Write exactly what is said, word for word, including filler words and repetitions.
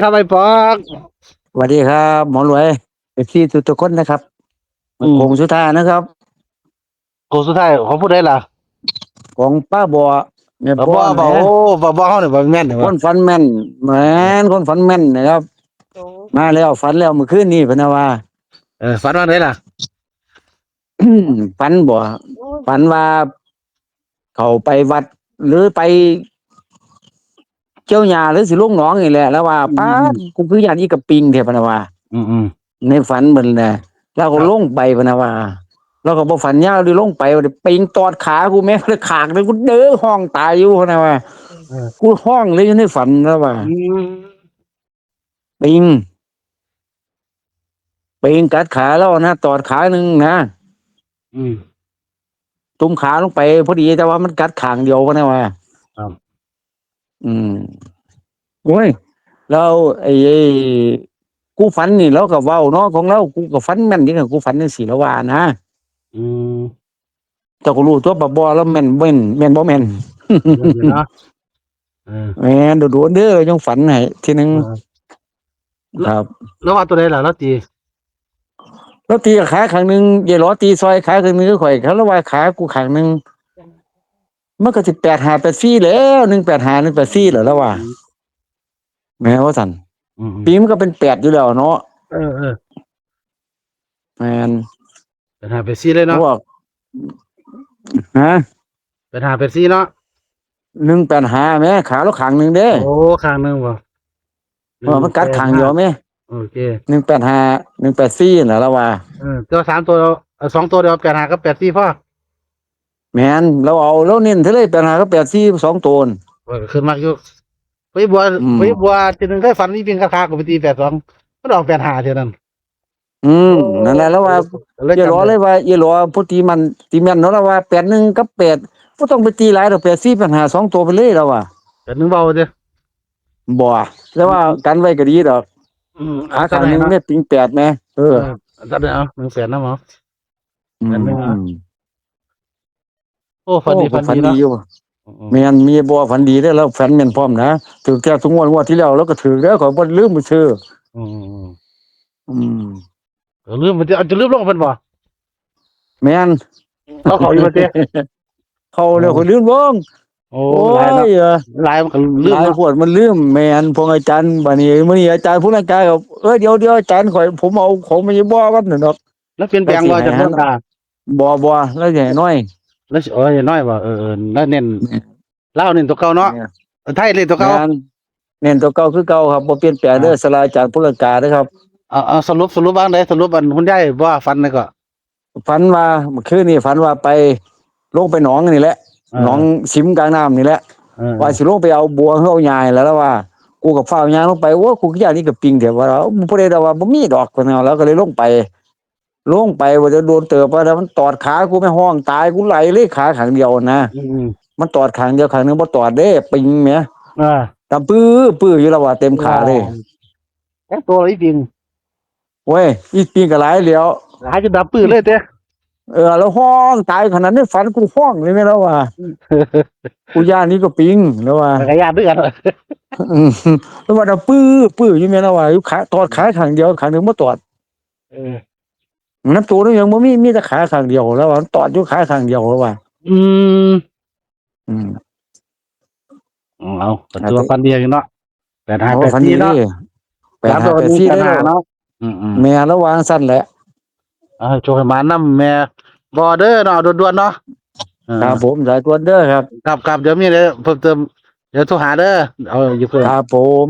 ครับไอ้ปอก สวัสดีครับ หมอรวย เอฟซี ทุกๆคนนะครับ อืม โค้งสุดท้ายนะครับ โค้งสุดท้ายของผู้ใดล่ะ ของป้าบัวแม่ บ่ บัว บ่บ่ นะ โอ้บ่บ่เฮาเนี่ยบ่แม่นเนี่ย คนฝันแม่นแม่นคนฝันแม่นนะครับ มาแล้วฝันแล้วเมื่อคืนนี้พะนะว่า เออฝันว่าไดล่ะ ฝันบ่ฝันว่า เขาไปวัด หรือไปเจ้าหญ้าหรือสิลงหนองนี่แหละ แล้วว่า อืม ป้าดกูคืออย่างอีกระปิงเถอะพะนะว่า อืมอืม ในฝันมันนะเราก็ ครับ ลงไปพะนะว่า เราก็บ่ฝันยาวเลยลงไปว่าปิงตอดขากูแม่งเลยขากเลยกูเด้อห้องตายอยู่พะนะว่า เออ กูห้องเลยอยู่ในฝันแล้วว่า อืม ปิงปิงกัดขาแล้วนะตอดขาหนึ่งนะ อืม ตุ้มขาลงไปพอดีแต่ว่ามันกัดขางเดียวพะนะว่า ครับ อืมโอ้ย แล้วไอ้ไอ้กูฝันนี่เราก็เว้าเนาะของเรากูก็ฝันแม่นนี่นะกูฝันจังซี่แล้วว่านะ อืม เจ้าก็รู้ตัวบ่บ่แล้วแม่นแม่นแม่นบ่แม่น เดี๋ยวนะเออ แม่นโดนๆเด้อยังฝันให้ทีหนึง เออ ครับ แล้วว่าตัวใดล่ะแล้วตี แล้วตีขาข้างหนึ่งยายหลอตีซอยขาข้างหนึ่งคือข่อยเขาแล้วว่าขากูข้างหนึ่งมันก็สิแปดห้าแปดสี่แล้วหนึ่งแปดห้าหนึ่งแปดสี่แล้วแล้วว่า แม่นว่าซั่น อืมอืม ปีมันก็เป็นแปดอยู่แล้วเนาะ เออเออ แม่น เป็นห้าเป็นสี่เลยเนาะ พวกฮะ เป็นห้าเป็นสี่เนาะ หนึ่งแปดห้าแม่ขาเราข้างหนึ่งเด้ โอ้ข้างหนึ่งบ่ เออมันกัดข้างเดียวแม่ โอเค หนึ่งแปดห้าหนึ่งแปดสี่น่ะแล้วว่า เออตัวสามตัวเออสองตัวเดียวแปดห้ากับแปดสี่พ่อ แม่นเราเอาเราเน้นเท่าเลยแปดห้ากับแปดสี่สองตัวน่ะ เออขึ้นมากอยู่พี่บัว อืม พี่บัวทีหนึ่งเคยฝันนี่วิ่งคาคากูไปตีแปดสองมันออกแปดห้าเท่านั้น อืมนั่นแหละแล้วว่า เล่น อย่าหลอเลยว่าอย่าหลอผู้ตีมันตีแม่นเนาะแล้วว่าแปดหนึ่งกับแปดบ่ต้องไปตีหลายดอกแปดสี่แปดห้าสองตัวไปเลยแล้วว่า แปดหนึ่งเบาเด้อ บ่แล้วว่ากันไว้ก็ดีดอก อืม ขาข้างหนึ่งเนี่ยปิงแปดแม่เออ ตัดเลยเอาหนึ่งแสนนะหมอ อืม อันหนึ่งอ่ะ อืม โอ้ฝันดี โอ้ ฝัน ฝัน ดี ดี เนาะ อยู่ อืม แม่นมีบ่ฝันดีได้อแล้วฝันแม่นพร้อมนะถือแก้วทุกงวดงวดที่แล้วแล้วก็ถือแล้วขอยบ่ลืมไปซื้อ อืมอืม อืม เออลืมมันจะเอาจะลืมลงเป็นบ่ แม่น เขาเขาอยู่มาเต้ เขาเลย อืม คนลืมลง โอ้ โอ้ หลายเนาะ ยเออ หลายมันก็ลืม หลาย เนาะ ขวดมันลืมแม่นพวกอาจารย์บัดนี้มื้อนี้อาจารย์ผู้นั้นกายก็เออเดี๋ยวเดี๋ยวอาจารย์ข่อยผมเอาของมาอยู่บ่กันเนาะ แล้วเปลี่ยนแปลงว่าจะเพิ่มตา บ่บ่แล้วใหญ่น้อย แล้วสิเออน้อยบ่เออเออแล้วเน้น แม่น เล่าเน้นตัวเก่าเนาะ แม่น ไทยเน้นตัวเก่า แม่นเน้นตัวเก่าคือเก่าครับบ่เปลี่ยนแปลงเด้อ อ่า สลายจากพุทธกาเด้อครับ เอาเอาสรุปสรุปบ้างได้สรุปอันคุณยายว่าฝันเลยก็ ฝันว่าเมื่อคืนนี้ฝันว่าไปลงไปหนองนี่แหละ อ่า หนองสิมกลางน้ำนี่แหละ เออ ว่าสิลงไปเอาบัวเอาหญ้าแล้วว่า กูกับฟ้าวย่างลงไปโอ้กูขี้ยานนี่กับปิงเดี๋ยวว่าบ่ได้ดอกว่าบ่มีดอกคนเอาแล้วก็เลยลงไป ลงไปว่าจะโดนเติบว่าแล้วมันตอดขากูไม่ห้องตายกูไหลเลยขาข้างเดียวนะ อืมอืม มันตอดข้างเดียวข้างหนึงบ่ตอดเด้ปิงแหม อ่า ตำปื้อปื้ออยู่แล้วว่าเต็มขาเลย แค่ตัวอีปิง เว้ยอีปิงก็หลายแล้ว หายจนดับปื้อเลยเต้ เออแล้วห้องตายขนาดนี้ฝันกูห้องเลยแม่แล้วว่า กูย่านนี้ก็ปิงแล้วว่า มันก็ยากด้วยกัน อืมแล้วว่าตำปื้อปื้ออยู่แม่แล้วว่าอยู่ขาตอดขาข้างเดียวข้างหนึงบ่ตอด เออ น้ำตัวนี่ยังบ่มีมีแต่ขาข้างเดียวแล้วว่าตอดอยู่ขาข้างเดียวแล้วว่า อืม อืม เอาก็ถือว่าฝันดีอยู่เนาะแปดห้า โอ้ แปด ฝัน สี่ ดี เนาะ แปด สาม ห้า ตัว แปด มี สี่ แปด ได้ ห้า แล้ว เนาะอืมอืม แม่ระวังสั้นแหละ เอาให้โชคให้หมาน้ำแม่บ่เด้อเนาะด่วนๆเนาะเออ ครับผมสายตรวจเด้อครับ ครับครับเดี๋ยวมีอะไรเพิ่มเติมเดี๋ยวโทรหาเด้อเอาอยู่เพิ่ม ครับผม